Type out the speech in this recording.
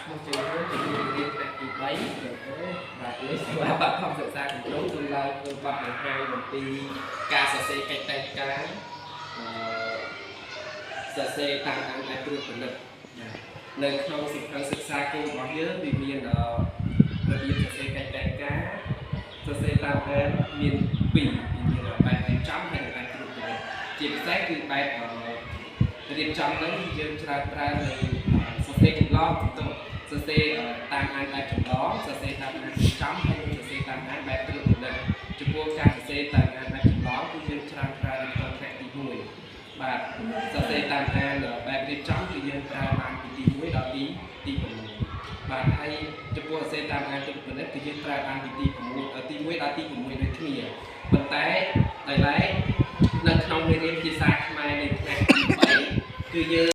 ឈ្មោះជ័យហួរជាគ្រូបង្រៀនថ្នាក់ទី3បាទនៃសាលាបឋមសិក្សាកំពង់ទូឡើងធ្វើបទបង្ហាញអំពីការសរសេរកិច្ចតែងការអឺសរសេរតាមអានបែបត្រួតពិនិត្យនៅក្នុងសៀវភៅសិក្សាគោលរបស់យើងវាមានរបៀបសរសេរកិច្ចតែងការសរសេរតាមអានមាន2វាមានបែបរៀបចំហើយនិងបែបត្រួតពិនិត្យជាពិសេសគឺបែបរៀបចំហ្នឹងយើងច្រើនប្រើនៅសរសេរចម្លងទៅសរសេរតាមអានបែបចម្លងសរសេរតាមអានរៀបចំហើយនិងសរសេរតាមអានបែបត្រួតពិនិត្យចំពោះការសរសេរតាមអានបែបចម្លងគឺយើងច្រើនប្រើនៅក្នុងថ្នាក់ទី1បាទសរសេរតាមអានបែបរៀបចំគឺយើងប្រើបានពីទី1ដល់ទីទី6បាទហើយចំពោះសរសេរតាមអានត្រួតពិនិត្យគឺយើងប្រើបានពីទី6ទី1ដល់ទី6ដូចគ្នាប៉ុន្តែដោយឡែកនៅក្នុងមេរៀនភាសាខ្មែរនៃថ្នាក់ទី3គឺយើង